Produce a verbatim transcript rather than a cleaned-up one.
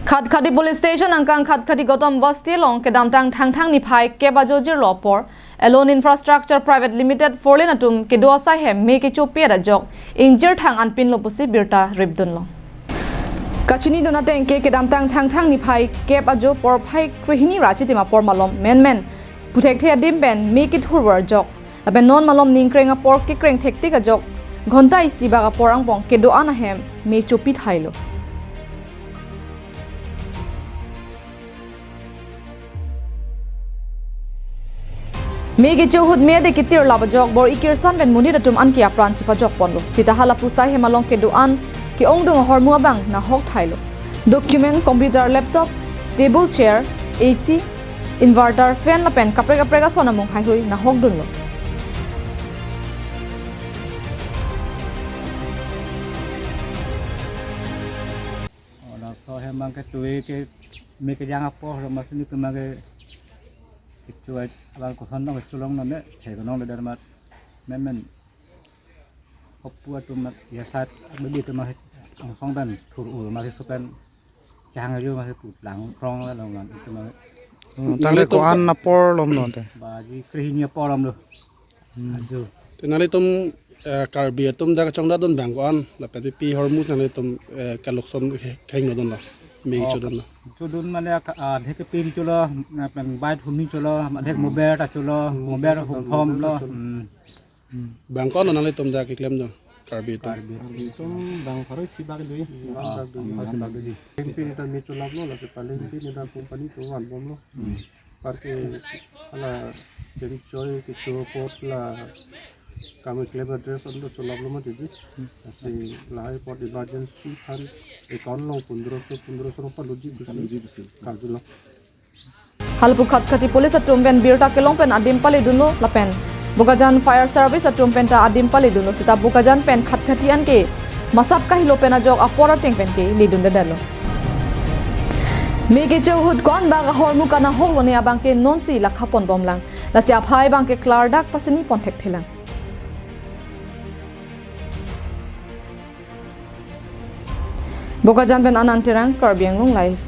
Khatkhati Police Station angkang Khatkhati Gautam Basti along kedamtang Thangthang niphai kep ajo jirlo apor Alone Infrastructure Private Limited four lane atum kedo asai hem me kechopi ajok ingjir thang anpinlo pusi birta ripdunlo. Kachinidun ateng ke kedamtang Thangthang niphai kep ajo porphai krehini ra chitim apor malom menmen puthekthe adim pen me kethurvor ajok lapen non malom ningkreng apor kekreng thektik ajok ghonta isi bak apor angbong kedo-an ahem me chopi thailo. Me kecho ahut me ade ketirlap ajok bor-i kirsan pen monit atum anke apran chepajokponlo. Sita halapu asai hem along kedo-an ke-ongdung ahormu abang nahok thailo. Document, computer, laptop, table, chair, A C, inverter, fan lapen kaprek kaprek ason amung haihui nahokdunlo. Oh, laso hem abang ke tui ke me kejang apor lo, mas ni ke abang ke kecho abang koson dong kecho longlo ne, the ke nong le der mat menmen. Hopu atum mat ya sat abidi atum mat angsong pen thur-ur mat supen chang ajo mat put lang krong la long lang itu mat. Hmm, tangte nanglitum ko-an apor lom non te? Baji krehini apor lomlo. Hmm. Ajo. Te nanglitum, eh, Karbi atum dak kachongdadun abang ko-an lapen pi pi ahormu si nanglitum, eh, kalokson he-, hengno dunlo. Me Oh, chodunlo. Chodun mane ak-, ah, adhek ke pin cholo, lapen bait humi cholo, adhek Hmm. mober ta cholo, Hmm, mober mober ta hum cholo, thom mober lo. ta cholo. Hmm. Hmm. Abang ko-an nanglitum dak keklemdun Karbi atum? Karbi atum abang pharo isi bak dui. Bang Ah, bak dui. Hmm. Bang bak dui. Lengpin ta me cholaplo, lasi palengpin ta company atum vanbomlo. Hmm. Parke hala kengchoi kecho apot la kami claim address on do cholaplo mati di. Lasi lahai apot emergency fund account along pundroso, pundroso rong paluji pusi. Paluji pusi. Karjulo. Halapu Khatkhati Police atum pen birta kelong pen adim palidunlo lapen Bokajan Fire Service atum pen ta adim palidunlo sita Bokajan pen Khatkhati anke masap kahelo pen ajok apor ateng pen ke lidundedetlo. Me kecho ahut ko-an bak ahormu kanahoklo ne abang ke nonsi lakha ponbomlang. Lasi aphai abang ke klardak pachini pon thekthelang. Bokajan pen Anand Terang, Karbi Anglong Live,